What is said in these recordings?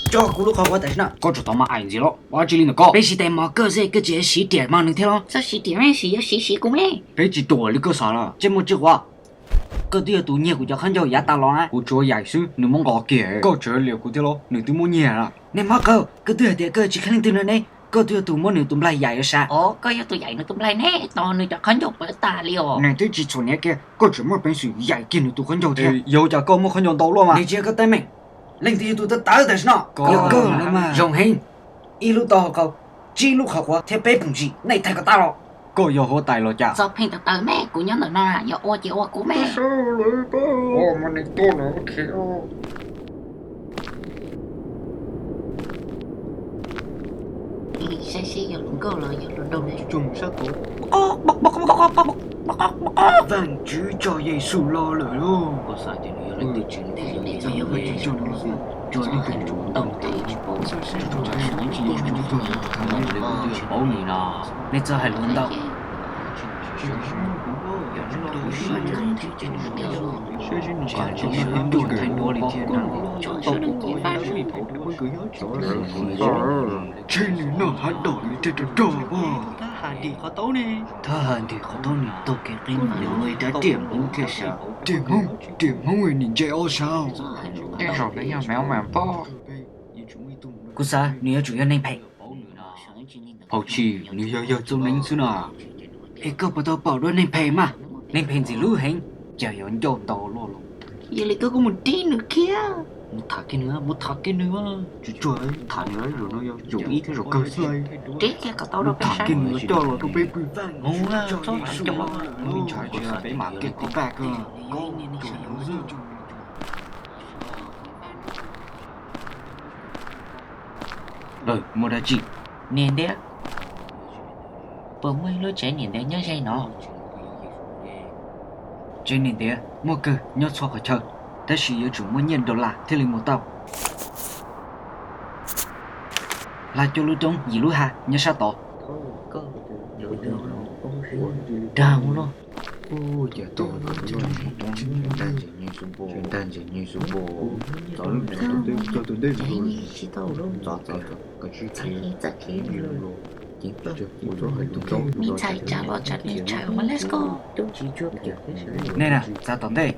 Tso kuv lub qhov quav tam sim no. Koj tsuas tau mas aim ntxiv los ua dab tsi li ntawm koj? Peb siv tais mos koj xwb koj tsis siv riam mos nws thiab los? Txhob siv riam, siv yuav siv siv kuv me. Peb tsis ruam li koj xav los. Tsis muaj tsis quav. Koj twb yog tus nyiag kuv cov khaub ncaug yav tas los na. Kuv tsuas yaim xwb nws muab nqos kiag. Koj tseem liam kuv thiab los? Nws twb muab nyiag lawm. Nej mob qhawv, koj twb hais tias koj tsis kheev leej twg no ne. Koj twb yog tus muab nws tus nplaig yaim ua sav. Os, koj yog tus yaim nws tus nplaig ne, tos nws cov khaub ncaug pawv tas li os. Nws twb tsis txhuam niam kiag, koj tseem muaj peev xwm yaim kiag nws tus khaub ncaug thiab. Yog ua cas koj muaj khaub ncaug ntau luaj mas? Nws tsis yog koj teeb meem. Leej twg yog tus tawv tawv tam sim no? Yog koj los mas. Zoo heev. Ib lub taub hau qau, tsib lub qhov quav thiab peb poom tsis, nej thaij kom tag los. Koj yog huab tais los cas? Txo pheej tawv tawv me, kuv nyob ntawm no yog ua ces ua kuv me. Saib seb yog hluas nkauj los yog hluas nraug ne. Vaj Tswv tso Yexus los lawm lauj. Nej txawj hais lus ntau. Tsheb nws noj hav daum nws rau rog rog. Thab has ntim qhov taub nws taug kev qeeb mas nws ua ib rab riam Hmoob thiaj sawv. Riam Hmoob, riam Hmoob nim ntse ob sab. Tej zaum nws yog Hmoob mas npog. Kuv xav nws yuav tsum yog neeg phem. Phauj Tshij, nws yog yawg Txooj Neeb xwb na. Es koj puas tau pom dua neeg phem mas? Neeg phem ntxim hlub heev, cas yuav ncauj ntau luaj los. Yog li koj kuj mus rib nws kiag. Mus tham kiag nws, mus tham kiag nws. Tsis tsuag, tham nws zaum no yog zaum ib thiab zaum kawg xwb. Rib kiag kom tau rau peb saib. Mus tham kiag nws yuav coj los rau peb pw. Mus, txhob tham cov me ntshai, peb mam kiag tib paj kawg. Muaj dab tsi? Niam ntiav, puas muaj ib lub tsev niam ntiav nyob ze no? Tsev niam ntiav muaj kawg nyob txhua qhov chaw, tab sis yuav tsum muaj nyiaj dollar thiaj li mus tau. Hla cuaj lub roob yim lub ha nyob sab tod. Dag mus lauj. Dag ntses nyi su po, tov lub tsev tus ntej. Txav tod ntej.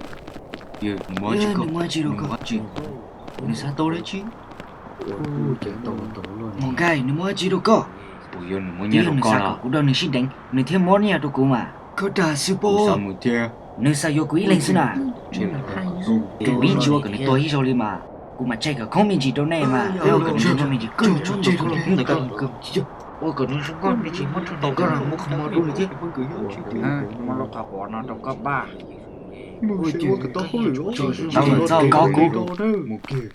Nws muab dab tsi rau koj? Nws xav tau dab tsi? Mus nkaij, nws muab dab tsi rau koj? Twb yog nws xav kom kuv nrog nws sib deev nws thiaj muab nyiaj rau kuv mas. Koj dag xwb pob. Nws xav yuav kuv ib leeg xwb na. Kuv yeej tsis ua kom nws tuag ib zaug li mas. Kuv mam tseg kom khoob me ntsis rau nej mas. Ua kom nws zoo nkauj me ntsis, koj zoo nkauj me ntsis muab rau koj, muab qhov muag rau nws thiab. Muab lub qhov quav no rau koj paj. Tau lawm, txog koj kuv mus kiag.